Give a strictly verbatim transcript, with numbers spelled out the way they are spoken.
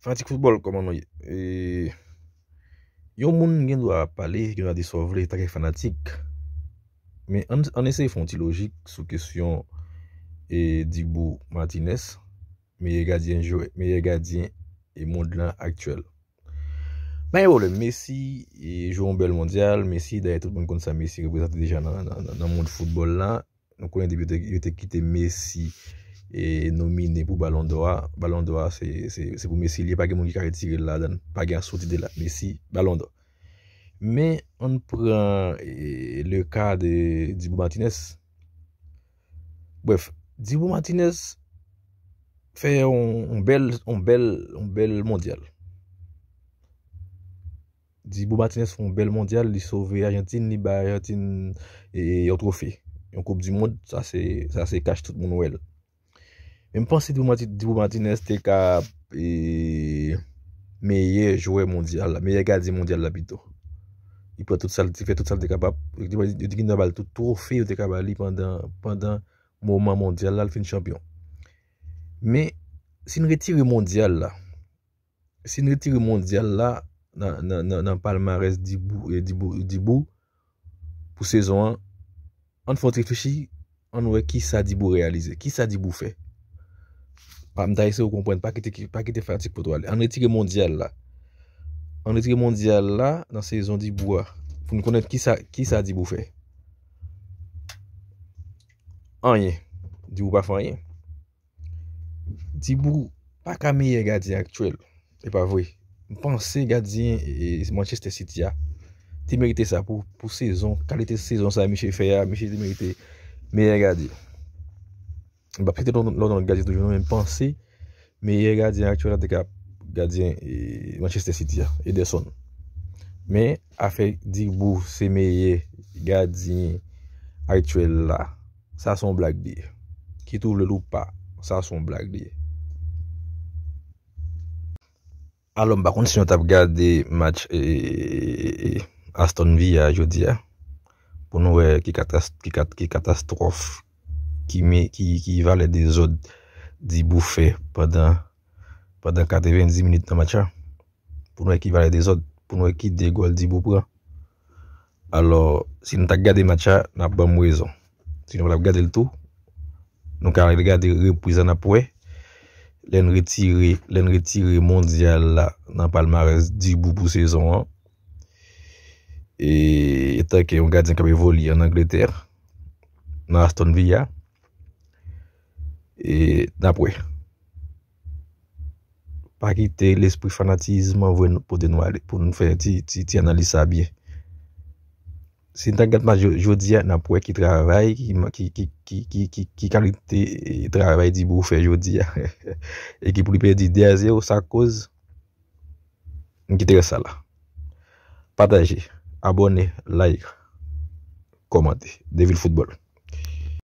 Fanatik foutbòl, kòman nou ye? E, yon moun gen dwa pale, gen dwa di sa w vle, tanke fanatik. Men ann, ann eseye fè yon ti lojik sou kesyon e, Dibu Martinez, meyè gadyen jwè, meyè gadyen e mond lan aktyèl. Pa gen pwoblèm, Messi e, jwe yon bèl mondyal, Messi, dayè tout moun konn sa Messi reprezante deja nan, nan, nan, nan mond foutbòl la. Nou konnen depi yo te, yo te kite Messi e, nomine pou Balon dò a. Balon dò a, se, se, se pou Messi li ye, pa gen moun ki ka retire l ladan l. Pa gen asòti de la. Messi, Balon dò. Men, ann pran e, le ka de Dibu Martinez. Brèf, Dibu Martinez fè yon, yon bèl, yon bèl, yon bèl mondyal. Dibu Martinez fè yon bèl mondyal, li sove Ajantin, li bay Ajantin e, e, yon twofe, yon koup di mond, sa se, sa se kach tout moun wè l. Men m panse Dibu Marti-, Dibu Martinez te ka e, meyè jwè mondyal la, meyè gadyen mondyal la pito. Li pran tout sa l, li fè tout sa l te kapab. Yo te, yo te gen dwa ba l tout twofe yo te ka ba li pandan, pandan moman mondyal la, l fin chanpyon. Men, si n retire mondyal la, si n retire mondyal la nan, nan, nan, nan palmarès Dibu, e, Dibu, Dibu pou sezon an, ann fè yon ti reflechi, ann wè kisa Dibu reyalize, kisa Dibu fè. Pa, m ta eseye w konprann, pa kite, pa kite fanatik foutbòl ale. Ann retire mondyal la. Ann retire mondyal la nan sezon Dibu a. Pou n konnen kisa, kisa Dibu fè. Anyen. Dibu pa fè anyen. Dibu pa ka meyè gadyen aktyèl. E pa vre. M panse gadyen e, Manchester City a te merite sa pou, pou sezon, kalite sezon sa misye fè a, misye te merite meyè gadyen. M p ap site lòt, lòt non gadyen toujou non, men m panse meyè gadyen aktyèl la te ka gadyen e, Manchester City a, Ederson. Men afè Dibu se meyè gadyen aktyèl la, sa se yon blag li ye. Kit ou vle l ou pa, sa se yon blag li ye. Alò, m pa konn si nou t ap gade match e, e, e, e, Aston Villa jodi a, pou nou wè ki katas-, ki kat-, ki katastwòf, ki me-, ki, ki valè dezòd Dibu fè pandan, pandan katrevenndis minit nan match la. Pou nou wè ki valè dezòd, pou nou wè ki de gòl Dibu pran. Alò, si nou t ap gade match la, n ap ban m rezon. Si nou pa t ap gade l tou, nou ka al gade repriz la, n ap wè. Lè n retire, lè n retire mondyal la nan palmarès Dibu pou sezon an, e, etanke yon gadyen k ap evolye ann Angletè, nan Aston Villa, e, n ap wè. Pa kite lespri fanatizm anvoye nou, pote nou ale, pou nou fè ti, ti, ti analiz sa byen. Si n ta gad match jo-, jodi a, n ap wè ki travay, ki ma-, ki, ki, ki, ki, ki, ki kalite, e, travay Dibu fè jodi a. Ekip li pèdi de a zewo, sa k koz? M kite rès sa la. Pataje, abòne, like, kòmante. Devil Football.